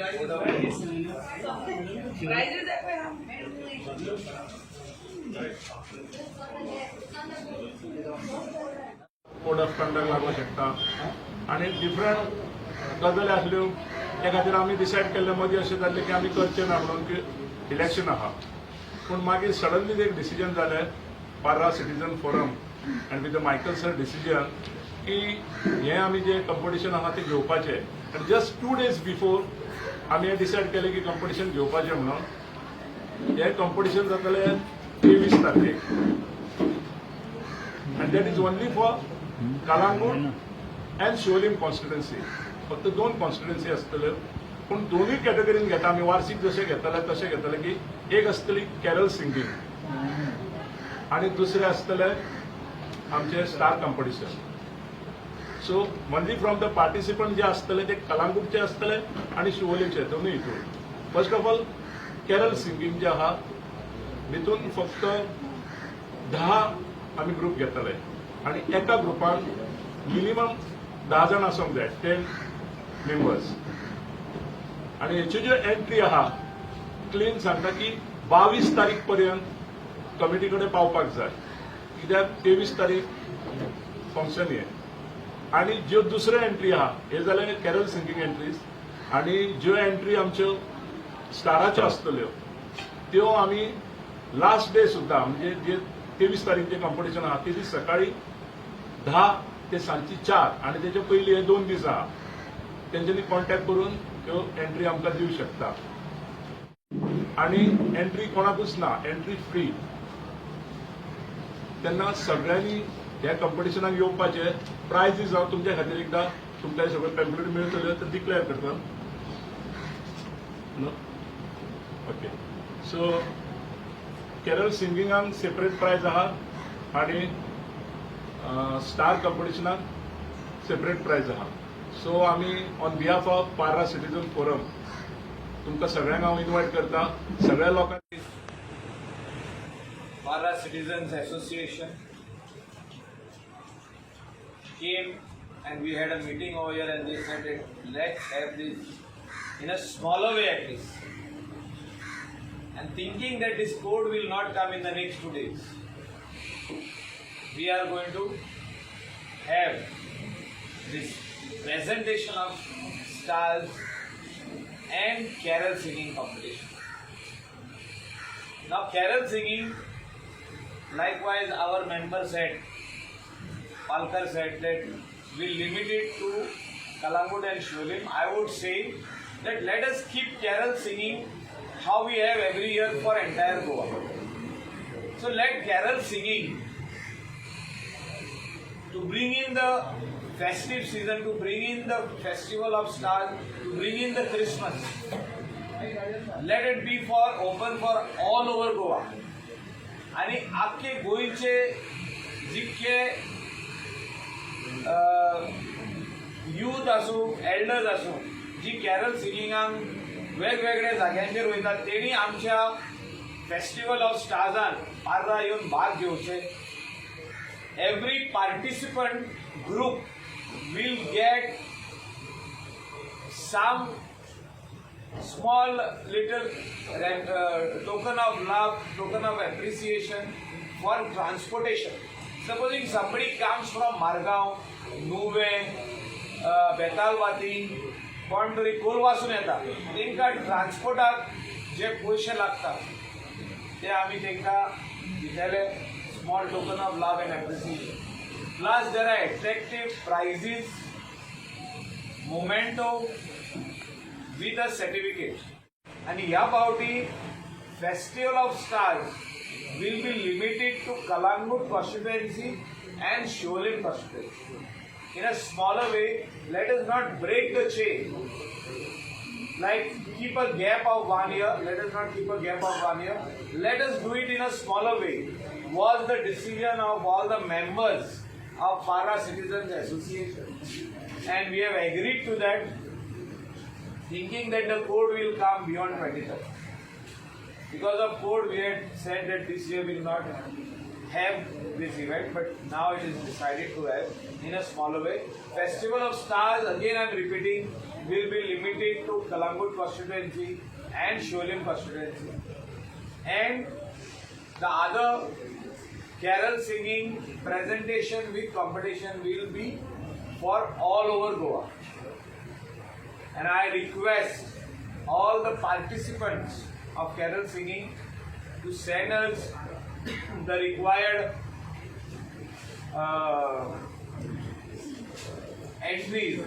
Prices दाखय. Code of conduct लागूंक शकता आनी डिफरंट गजाली आसल्यो. त्या खातीर आमी डिसायड केल्लें. मदीं अशें जाल्लें की आमी करचें ना म्हणून, की इलेक्शन आहा. पूण मागीर सडनली एक डिसिजन जालें, Parra Citizen Forum and with the Michael sir decision, की हें आमी जें कंपिटिशन आहा तें घेवपाचें. आनी जस्ट 2 डेज बिफोर आमी हें डिसायड केलें की कंपिटिशन घेवपाचें म्हणून. हें कंपिटिशन जातलें 23 तारखेक and that is only for Calangute and Siolim constituency. फक्त दोन कॉन्स्टिट्युन्सी आसतल्यो, पूण दोनूय कॅटेगरीन घेता आमी. वार्षिक जशें घेतले तशें घेतले, की एक आसतली कॅरल सिंगींग आणि दुसरें आसतलें आमचें star competition. So only from the participant जे आसतले ते कलांगूटचे आसतले आणि शिवोलीचे, दोनूय हितून. First of all, carol singing जे आहा हितून फक्त 10 आमी ग्रुप घेतले आणि एका ग्रुपान मिनिमम 10 जाण आसूंक जाय, 10 मेंबर्स. आणि हेच्यो ज्यो एंट्री आहा, क्लीन सांगता की 22 तारीख पर्यंत कमिटी कडेन पावपाक जाय, कित्याक 23 तारीख फंक्शन हे. आणि ज्यो दुसऱ्यो एंट्री आहा, हे जाले कॅरल सिंगींग एंट्रीज, आणि ज्यो एंट्री आमच्यो स्टाराच्यो आसतल्यो त्यो आमी लास्ट डे सुद्दां, म्हणजे जे 23 तारीख जे कॉम्पिटिशन आहा ते दीस सकाळी 10 ते सांजची 4 आणि तेच्या पयलीं हे 2 दीस आहा, तेंच्यांनी कॉन्टॅक्ट करून त्यो एंट्री आमकां दिवं शकता. आणि एंट्री कोणाकूच ना, एंट्री फ्री. तेन्ना सगळ्यांनी ह्या कॉम्पिटिशनाक येवपाचें. प्रायजीस हांव तुमच्या खातीर एकदां, तुमकां सगळे पॅम्पलेट मेळटल्यो तर डिक्लेअर करता. न्हू? ओके, सो कॅरल सिंगिंगाक सेपरेट प्रायज आहा आणि स्टार कॉम्पिटिशनाक सेपरेट प्रायज आहा. सो आमी on behalf of Parra Citizen Forum तुमकां सगळ्यांक हांव इन्वायट करता, सगळ्या लोकांक. Parra Citizens Association came and we had a meeting over here and they said that let's have this in a smaller way at least. And thinking that this code will not come in the next 2 days, we are going to have this presentation of stars and carol singing competition. Now, carol singing, likewise, our member said, Palkar said that we limit it to Calangute and Siolim. I would say that let us keep carol singing how we have every year for entire Goa. So let carol singing to bring in the festive season, to bring in the festival of stars, to bring in the Christmas. Let it be for open for all over Goa. आणि आख्खे गोंयचे जितके youth आसूं, elders आसूं, जी Carol सिंगिंगाक वेगवेगळ्या जाग्यांचेर वयतात, तेणी आमच्या फेस्टिवल ऑफ स्टार्सान पार्रा येवन भाग घेवचे. Every participant group will get some small little token of love, token of appreciation for transportation. Supposing somebody comes from Margao, Nuvem, Betalbatim, कोण तरी कोलवासून येता, तांकां ट्रान्सपोर्टाक जे पयशे लागता ते आमी तांकां दितले, small token of love and appreciation. Plus there are attractive prizes, memento with a certificate. आणि ह्या फावटी Festival of Stars will be limited to Calangute constituency and Siolim constituency. In a smaller way, let us not break the chain. Like keep a gap of one year, let us not keep a gap of one year. Let us do it in a smaller way, was the decision of all the members of Parra Citizens Association. And we have agreed to that, thinking that the code will come beyond 23rd. Because of code, we had said that this year will not have this event, but now it is decided to have in a smaller way. Festival of Stars, again I am repeating, will be limited limited to Calangute constituency and Siolim constituency, and the other carol singing presentation with competition will be for all over Goa. And I request all the participants of carol singing to send us the required entries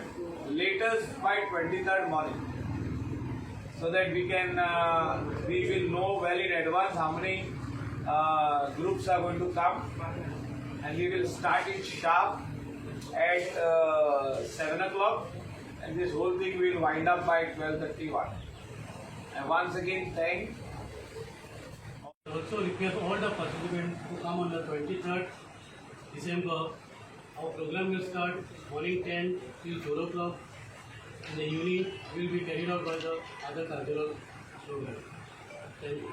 latest by 23rd morning, so that we will know well in advance how many groups are going to come, and we will start it sharp at 7 o'clock, and this whole thing will wind up by 12:31. And once again, thank Also request all the participants to come on the 23rd December. Our program will start morning 10 till 4 o'clock. In the evening will be carried out by the other cultural program. Thank you.